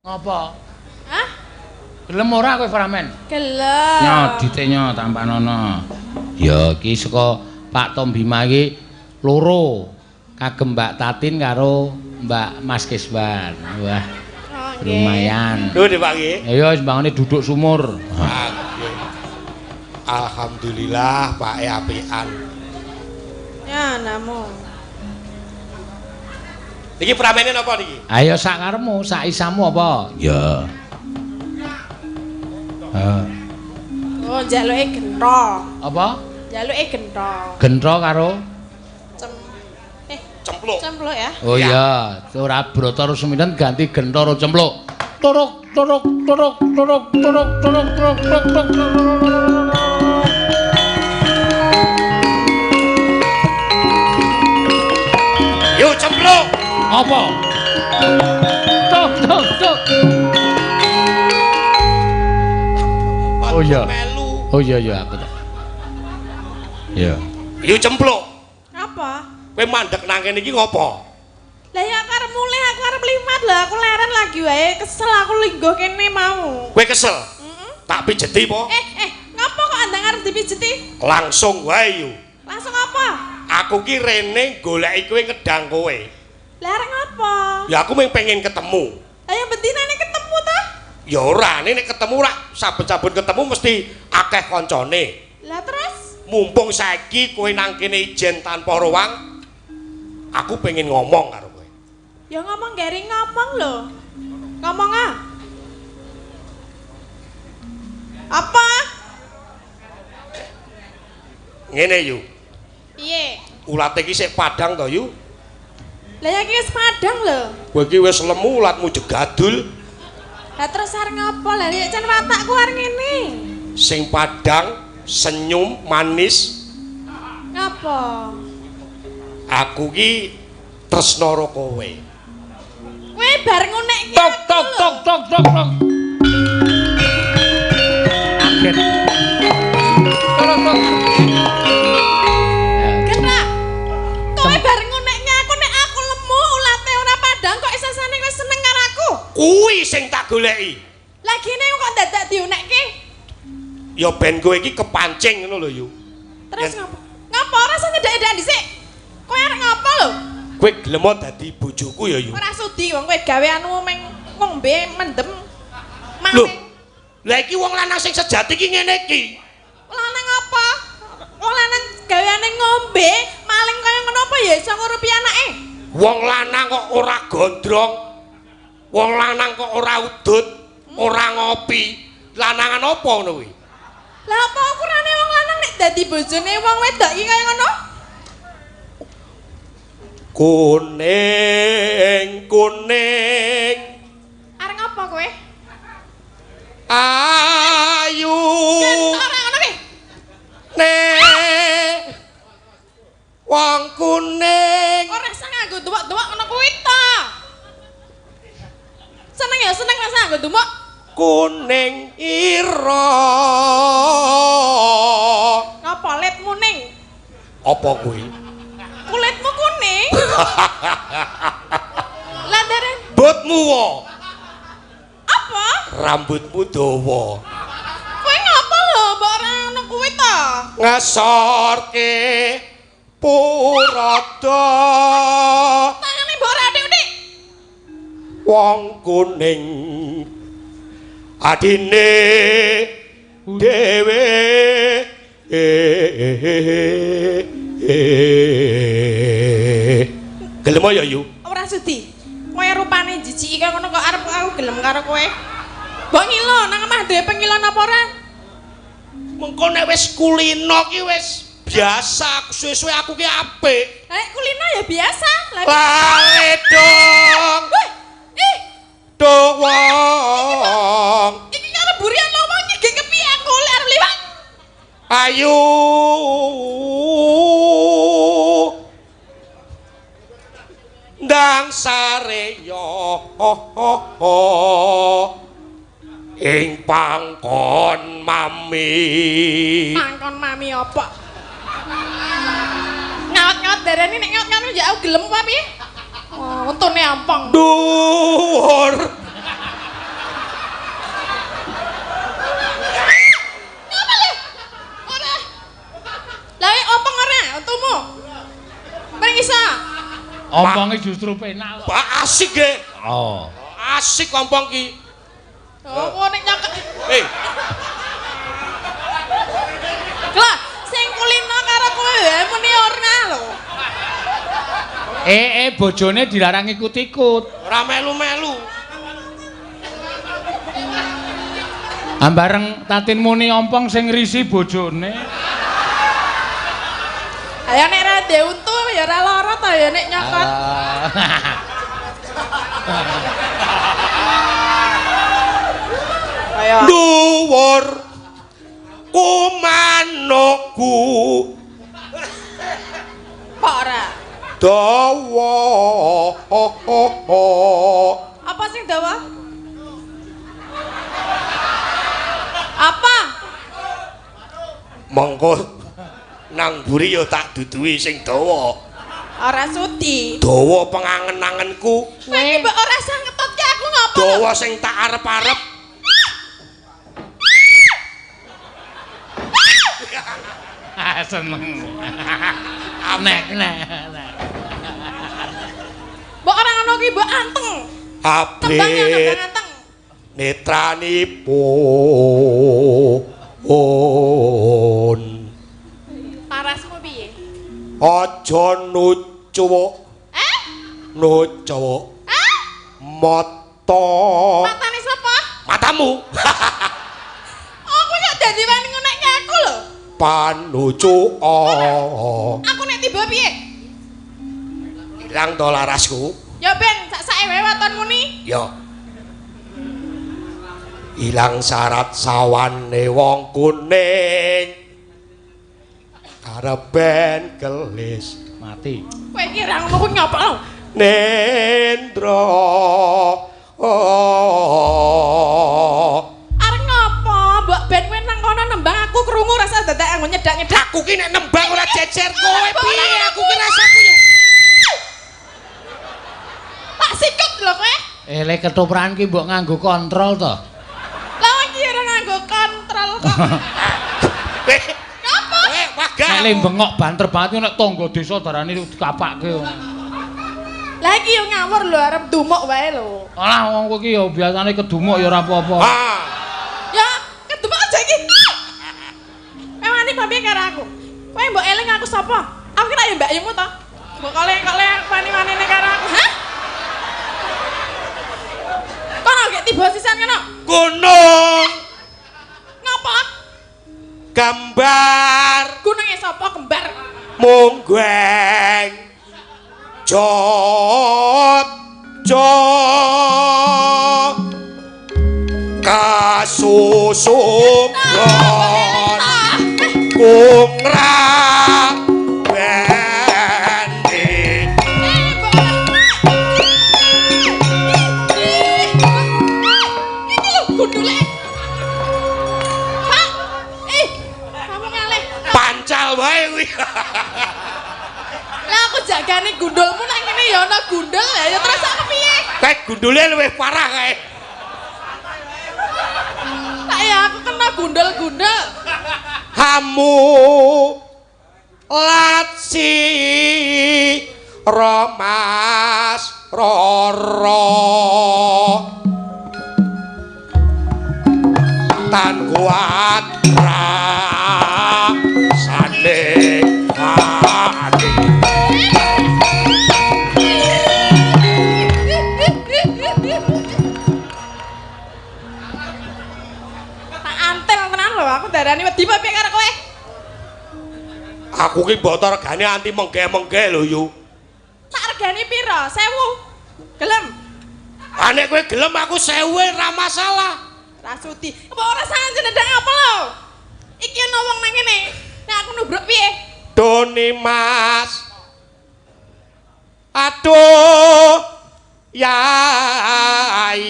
Apa? Hah? Gelem ora kowe Framen? Gelem. Nyo dite nyo tampanono. Ya iki saka Pak Tom Bima iki loro. Kagem Mbak Tatin karo Mbak Mas Kiswan. Wah. Oh, nggih. Lumayan. Lho Pak nggih. Ya wis mbangane duduk sumur. Alhamdulillah Pak e apian. Ya namo. Niki pramene napa niki? Ayo sak karepmu, sak isamu apa? Ya. Heeh. Oh, njaluke gentho. Apa? Njaluke gentho. Gentho karo cempluk. Cempluk ya. Oh iya, ora brata resminen ganti gentho karo cempluk. Turuk turuk turuk turuk turuk turuk turuk turuk turuk. Yo cempluk. Apa? Tuk tuk tuk. Oh iya. Oh iya iya aku tak. Iya. Yo cempluk. Apa? Kowe mandek nang kene iki ngopo? Lah ya aku arep mulih, aku arep limat lho, aku leren lagi wae, kesel aku lingguh kene mau. Kowe kesel? Heeh. Tak pijeti po? Ngopo kok andang arep dipijeti? Langsung wae yo. Langsung apa? Aku ki rene goleki kowe ngedang kowe. Lah arep ngopo? Ya aku mung pengen ketemu. Lah ya bentinane ketemu ta? Ya ora, nek ketemu rak saben-saben ketemu mesti akeh kancane. Lah terus? Mumpung saiki kowe nang kene ijen tanpa ruang, aku pengen ngomong karo kowe. Ya ngomong garing ngomong lho. Ngomong ah. Apa? Ngene yu. Piye? Ulate iki sik padhang to yu? Lah ya iki wis padhang lho. Kowe iki wis lemu ulatmu jegadul. Lah terus arep ngopo? Lah ya jan watakku arep ngene. Sing padhang, senyum, manis. Ngapa? Aku ki tresna karo kowe. Kowe bar ngunekke. Tok tok tok tok tok tok. Kaget. Tok tok. Gerak. Kowe bar ngunekke aku nek aku lemu ulate ora padhang kok isasane kowe seneng karo aku. Kuwi sing tak goleki. Lah gene kok dadak diunekke? Ya ben kowe iki kepancing ngono lho yu. Terus ngopo? Ngopo ora sing nyedhek-nyedhek dhisik? Kowe arep ngopo lho? Kowe gelem dadi bojoku ya yu? Ora sudi wong kowe gaweanmu meng ngombe mendem. Lho. Lah iki wong lanang sing sejati iki ngene iki. Lanang apa? Wong lanang gaweane ngombe, maling kaya ngono apa ya iso ngurupi anake? Wong lanang kok ora gondrong. Wong lanang kok ora udut, ora ngopi. Lanangan apa ngono kuwi? Lah apa ukurane wong lanang nek dadi bojone wong wedok iki kaya ngono? Kuning kuning. Arep ngapa kowe? Ayu. Ora ngono kuwi. Nek wong kuning. Ora usah nganggo duwek-duwek ngono kuwi ta. Seneng ya seneng rasa nganggo dumuk. Kuning ira. Ngapa letmu ning? Apa kuwi? Kulitmu kuning. Lah daren rambutmu wo. Apa? Rambutmu dawa. Kowe ngapa lho mbok ora ngono kuwi ta? Ngesorke purada. Tangane mbok ora adik-adik. Wong kuning adine dhewe. Gelem ya yu? Ora sudi. Kowe rupane jijiki kaya ngono kok arep aku gelem karo kowe. Mbok ngilo nang omah duwe pengilon apa ora? Mengko nek wis kulino ki wis biasa, suwe-suwe aku ki apik. Lah nek kulino ya biasa. Lah dong. Ih, dong wong. Iki karo burian lowong iki gek kepiye aku lek arep liwat. Ayu. Ndang sareya ing pangkon mami. Pangkon mami apa? Ngaut-ngaut darani nek ngaut-ngaut ya aku gelem apa piye? Oh, untune ampong. Dhuwur. Omponge justru penak kok. Wah, asik ge. Oh. Asik ompong ki. Oh, kok nek nyokot. Eh. Lah, sing kulino karo kowe wae muni ora lho. Bojone dilarang ikut-ikut. Ora melu-melu. Ambareng Tatin muni ompong sing risi bojone. Ayo nek ra ndek untu ya ora lara ta ya nek nyokot. Ayo. Dhuwur kumanukku. Kok ora? Dawa. Apa sing dawa? Apa? Mongko nang mburi ya tak duduhi sing dawa. Ora sudi. Dawa pengangen-angenku. Kowe iki mbok ora usah ngetutke aku ngapa? Dawa sing tak arep-arep. Ah seneng. Nek nek. Mbok ora ngono ki mbok anteng. Abrit. Netranipun. Parasmu piye? Aja nucuwuk. Eh? Nucuwuk. Eh? Mata. Matane sapa? Matamu. Oh, kowe kok dadi wani ngonekke aku lho. Panucuka. Aku nek tiba piye? Ilang to larasku. Ya ben, sak-sake wae watonmu ni. Ya. Ilang syarat sawane wong kuning. Kareben kelis mati. Kowe iki ra ngono kuwi ngapa lho? Nendra. Arep ngapa? Mbok ben kowe nang kono nembang aku krungu rasa dadak nganggo nyedak-nyedak. Aku ki nek nembang ora jejer kowe piye? Aku ki rasaku yo. Tak sikut lho kowe. Lek ketoprakan ki mbok nganggo kontrol to. Lah iki ora nganggo kontrol kok. Ngapa? Nek le bengok banter banget nek tangga desa darane dikapake. Lah iki yo ngawur lho arep dumuk wae lho. Alah wong kowe iki yo biasane kedumuk ya ora apa-apa. Ya, kedumuk aja iki. Kowe wani piye karo aku? Kowe mbok eling aku sapa? Aku kira ya mbakyumu to. Mbok kole-kole wani-wanine karo aku. Hah? Kono gek tiba sisan kono. Gunung. Ngapa? Gambar. Gununge sapa kembar? Munggeng. Jot jo kasusukon kungra bende. Iki lho gundule. Pak, kamu ngalih. Pancal wae kuwi. Lah aku jagane gundulmu nang ngene ya ana gundul ya terus aku piye? Kae gundule luwih parah kae. Tak ya aku kena gundul-gundul. Hamu latsi romas roro tan kuat rasane ati. Tak antel tenan lho aku darani wedi piye karo kowe? Aku ki mbok regane anti mengge-mengge lho yu. Tak regane pira? 1000. Gelem? Ah nek kowe gelem aku 1000 ora masalah. Ra sudi. Apa ora sanjen ndang apa lho? Iki ana wong nang kene. Nek aku nubruk piye? Doni Mas. Aduh yai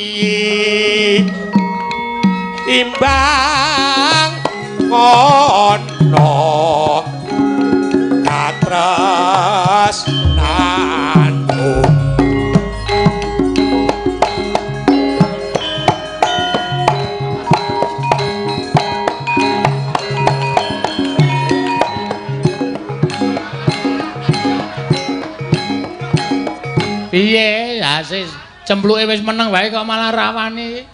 imbang ngono katresnanku. Piye? Ha sis cempluke wis meneng wae kok malah rawani.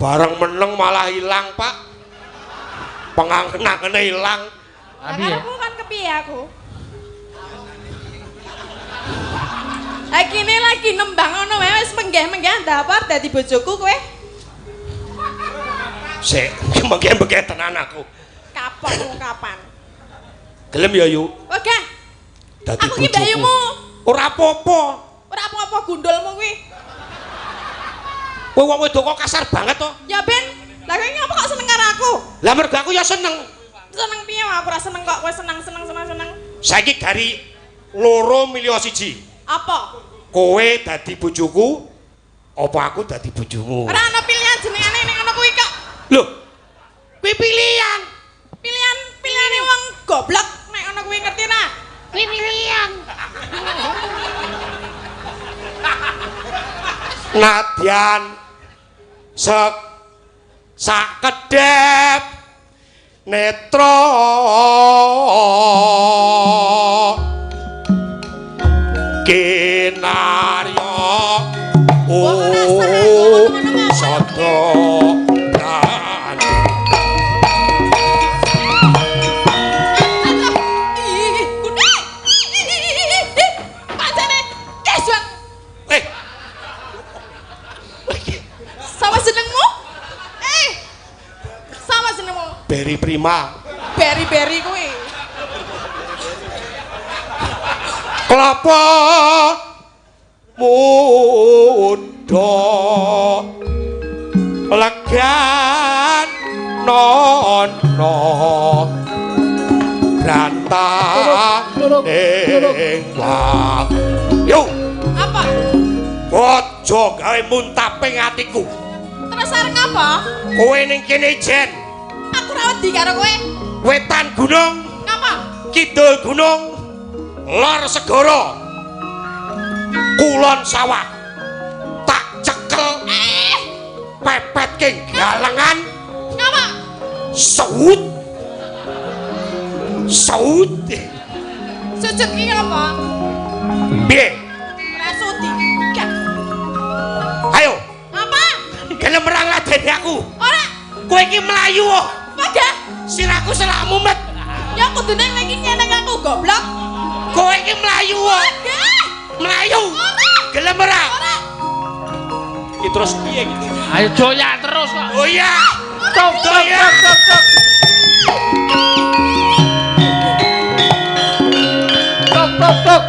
Bareng meneng malah ilang, Pak. Pengangen-angene ilang. Ha piye? Aku kan kepiye aku? Akine lagi nembang ngono wae wis menggeh-menggeh ndapar dadi bojoku kowe. Sik, menggeh-menggeh tenan aku. Kapok kapan? Gelem ya, Yu? Oke. Dadi aku ki mbakyumu. Ora apa-apa. Ora apa-apa gundulmu kuwi. Kowe wong wedok kok kasar banget to? Ya ben, lah kowe ngapa kok seneng karo aku? Lah mergo aku ya seneng. Seneng piye aku ora seneng kok kowe seneng seneng seneng seneng. Saiki gari loro milih siji. Apa? Kowe dadi bojoku, apa aku dadi bojomu? Ora ana pilihan jenengane ning ngono kuwi kok. Lho. Kuwi pilihan. Pilihan pilihane wong goblok nek ngono kuwi ngerti ra? Kuwi pilihan. Nadyan sek sakedhep netra kinarya sada Beri Prima. Beri-beri kuwi. Kelapa muda legan nono ning yo. Apa? Aja gawe muntaping atiku. Terus arep ngapa? Kowe ning kene ijen. Aku ora wedi karo kowe. Wetan gunung. Ngapa? Kidul gunung, lor segara, kulon sawah. Tak cekel. Pepet king galengan. Ngapa? Saut. Saut. Sujud ki ngapa? Piye? Ora sudi. Ayo. Apa? Gelem perang ladeni aku. Ora. Kowe iki mlayu kok. Padha. Sirahku selak mumet. Ya kudune kowe iki nyeneng aku goblok. Kowe iki mlayu kok. Mlayu. Ora. Gelem ora? Ora. Iki terus piye iki? Ayo joyak terus kok. Oh iya. Tok tok tok tok. Tok tok tok.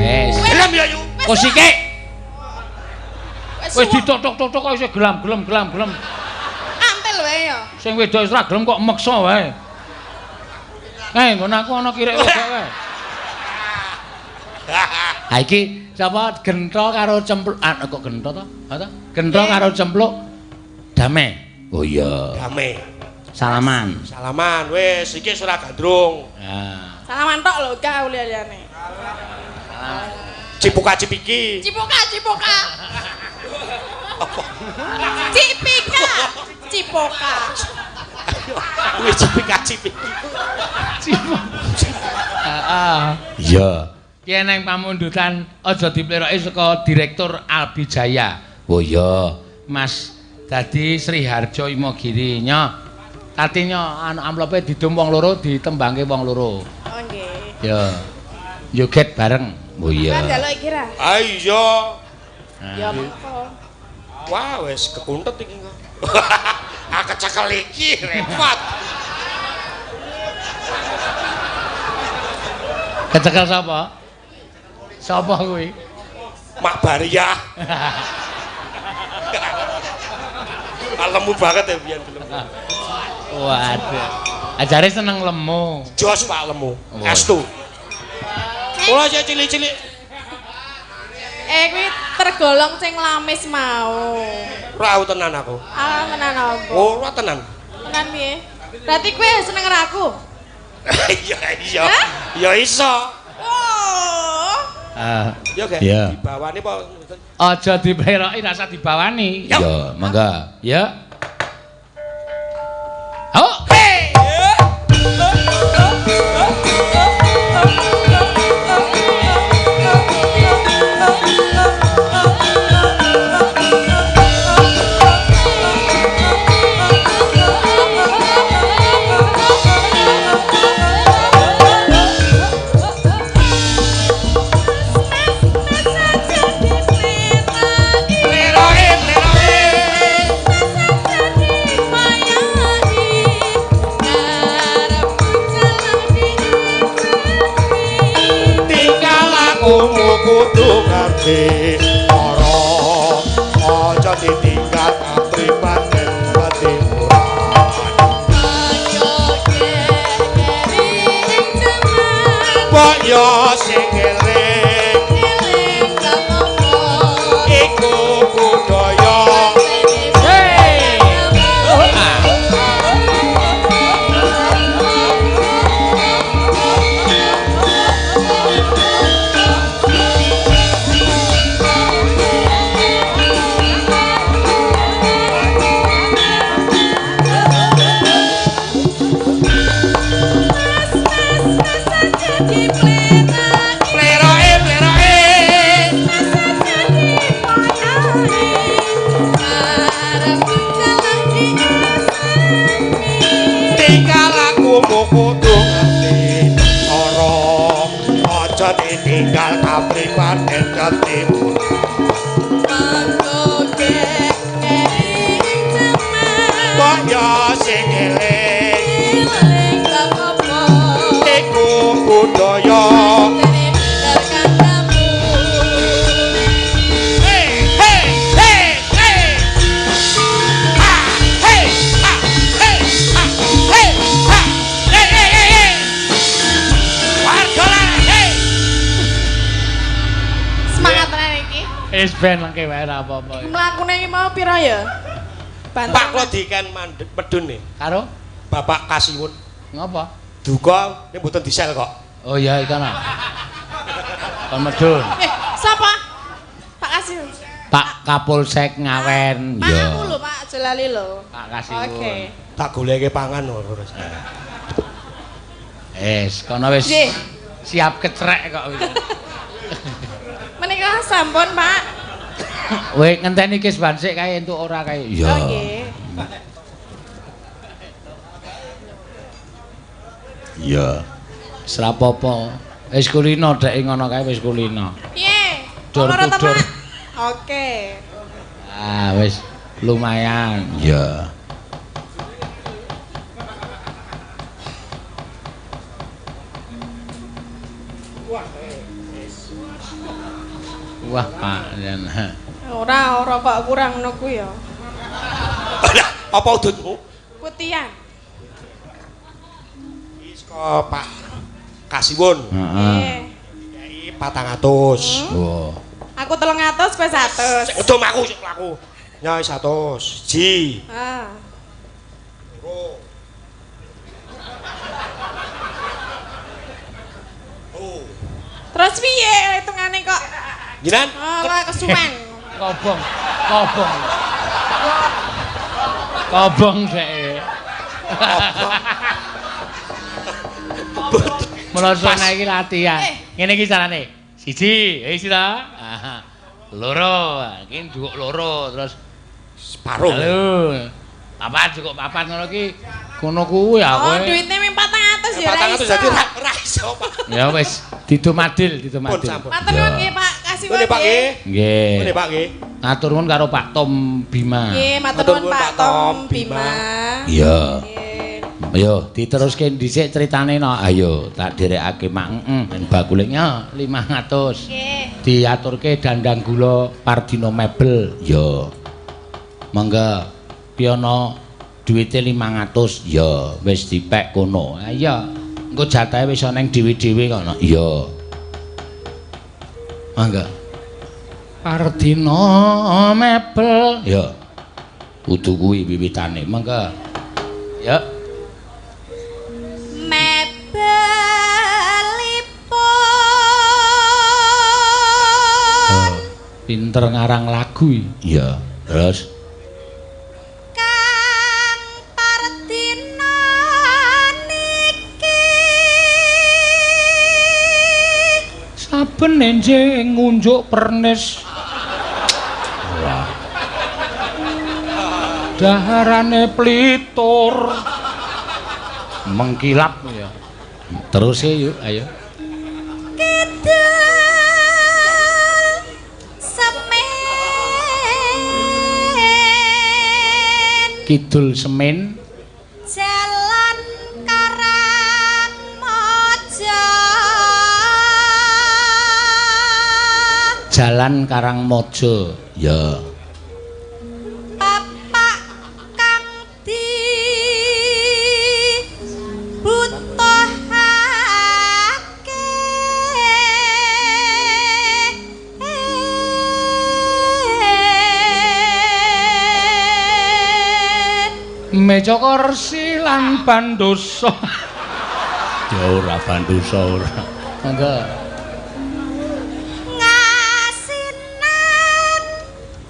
Nah, wis. Gelem ya, Yu. Kosike. Wis ditok-tok-tok kok isih gelam-gelem gelam-gelem. Antil wae ya. Sing wedok wis ra gelem kok meksa wae. Nggon aku ana kirek wedok wae. Ha iki sapa Gentha karo Cempluk? Ah kok Gentha to? Ha to? Gentha karo Cempluk damai. Oh iya. Damai. Salaman. Salaman wis iki wis ora gandrung. Ha. Salaman tok lho gak liya-liyane. Cipuka cipiki. Cipuka cipuka. Apa? Cipika. Cipoka. Wis cipika cipiki. Cipoka. Heeh. Iya. Ki eneng pamundutan aja dipleroki saka Direktur Albi Jaya. Oh iya, Mas dadi Sri Harjo Imogiri nyo. Tati nyo anu amplope didum wong loro ditembangke wong loro. Oh nggih. Ya. Joget bareng. Oh iya. Kan njaluk iki ra? Ah iya. Ya mengko. Wah wis kekuntet iki kok. Ah kecekel iki repot. Kecekel sapa? Sapa kuwi? Mak Bariah. Lemu banget ya biyen film. Waduh. Ajare seneng lemu. Jos Pak lemu. Estu. Ora sik cilik-cilik. Kuwi tergolong sing lamis mau. Ora tenan aku. Ah tenan apa? Ora tenan. Tenan piye? Berarti kowe seneng karo aku? Iya iya. Ya iso. Oh. Ya gak? Iya. Dibawani apa? Aja dipleroki rasa dibawani. Ya, mangga. Ya. Oh. Hey. ditinggal kapribaden patimuran. Boyo sing eling iku budaya. Hey. Pleroke pleroke tinggal aku kudu ngerti cara aja ditinggal kapribaden ketimuran. Boyo sing eling iku budaya. Hey hey hey hey. Ha hey ha hey ha hey ha hey hey hey hey. Warga lanang hey. Semangat tenan iki. Wis ben lengke wae ora apa-apa. Mlakune iki mau pira ya? Banter. Pak kula diken mandhet medun nih. Karo Bapak Kasiwun. Ngopo? Duka nek mboten disel kok. Oh iya iku ana. Kon medun. Sapa? Pak Kasiwun. Pak Kapolsek Ngawen. Pak Ya. aku lho, Pak, aja lali lho. Pak Kasiwun. Oke. Tak goleke pangan ora. Wis, kono wis Nggih. siap kecrek kok. Menika sampun, Pak. Kowe ngenteni kisban sik kae entuk ora kae. Iya. Oh nggih. Iya. Wis ra apa-apa. Wis kulino dhek ngono kae wis kulino. Piye? Dor Ora ta, to dor. Pak? Oke. Ah, wis lumayan. Iya. Wah, Pak. Jan. Ora, ora kok kurang ngono kuwi ya. Lah, apa udutmu? Putihan. Iki saka Pak Kasiwun. Heeh. Nggih. Dikei 400. Wah. Aku 300 kowe 100. Sik udum aku sik mlaku. Nyai 100. Ji. Ah. Loro. Oh. Terus piye hitungane kok? Jinan? Ora kesuwen. Kobong, kobong. Kobong dhek. Mula sone iki latihan. Ngene iki carane. Siji, wis ta? Loro, iki njukuk loro terus Separuh. Halo. Papat cukup papat ngono iki. Kono kuwi ya Oh, kowe. duitnya ming 400 ya ora 400 iso. dadi ora iso, Pak. Ya wis, ditumadil, ditumadil. Pun, sampun. Matur nuwun nggih, Pak. Kasih Nuwun Pak nggih. Nggih. Nuwun Pak nggih. Matur nuwun karo Pak Tom Bima. Nggih, matur nuwun Pak Tom Bima. Iya. Nggih. Ayo diteruske dhisik critane no. Ayo tak dherekake mak heeh bakule nya 500. Nggih. Diaturke dandang gula Pardino Mebel. Ya. Monggo piyono duwite 500. Ya, wis dipek kono. Ha iya. Engko jatahe wis ana ning dhewe-dhewe kono. Iya. Monggo. Pardino Mebel. Ya. Kudu kuwi wiwitane. Monggo. Ya. Mebelipun Pinter ngarang lagu. Iya. Terus Kang Pardino niki saben enjing ngunjuk pernis. Wah. Daharane plitur. Mengkilap ya. Terus yuk, ayo. Kidul Semen Kidul Semen Jalan Karangmojo. Jalan Karangmojo. Ya. Meja kursi lan bandosa. Ya ora bandosa ora. Monggo. Ngasinan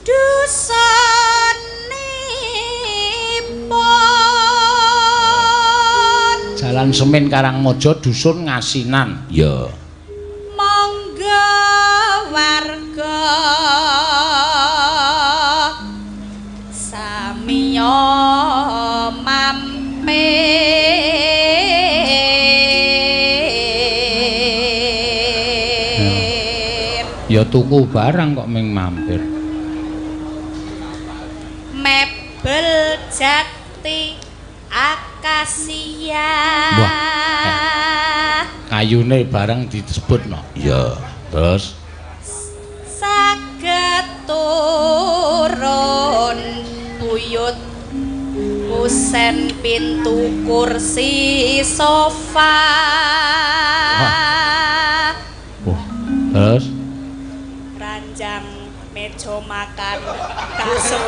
dusunipun. Jalan Semin Karangmojo dusun Ngasinan. Ya. Monggo warga samiya mampir. Ya tuku barang kok ming mampir. Mebel jati akasia. Wah, kayune barang disebutno. Ya, terus saged turun buyut kusen pintu kursi sofa. Wah. Terus ranjang meja makan kasur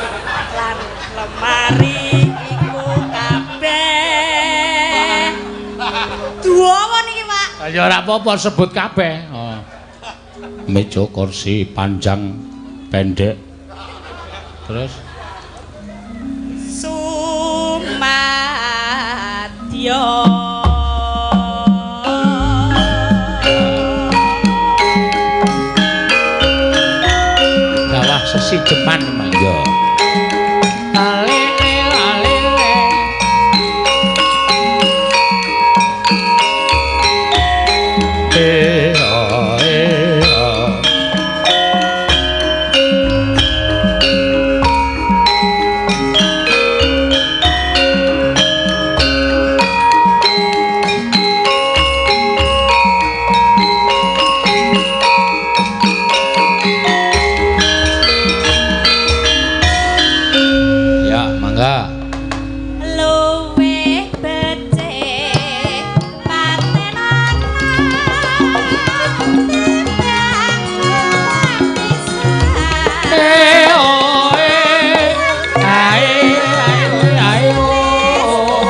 lan lemari iku kabeh. Duwa niki, Pak. Ya ora apa-apa sebut kabeh. Oh. Meja kursi panjang pendek. Terus sumadyo. Gawah sesi Jepan mangga. Alele alele. Eh oh, eh oh. Ya, mangga. Luwih becik patenana timbang pisan. Eh oh eh ae ae ae oh.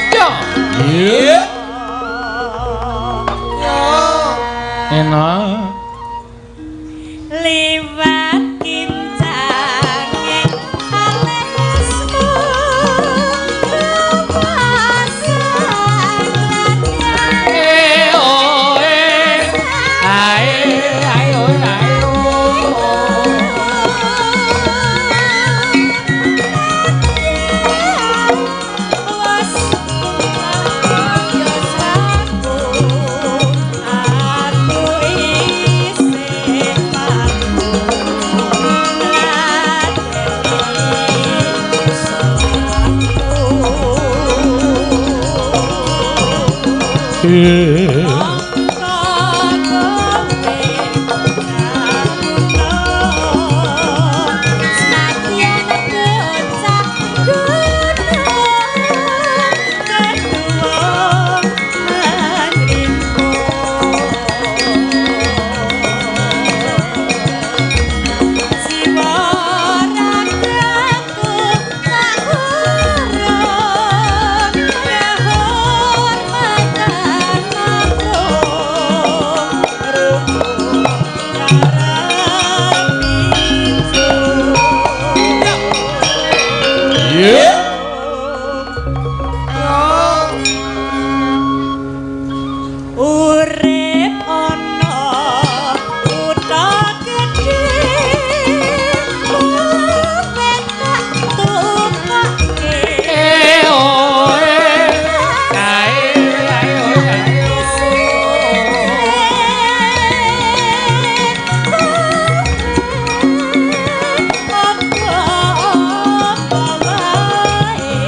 Yo. Iya. Enak. Liwat kincange alisku Eh oh eh ae ae oh ae oh. Urip ana kutha gedhe kowe tak tukokke. Eh oh eh ae ae oh ae oh. Apa wae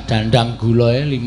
Dandang gulae 5.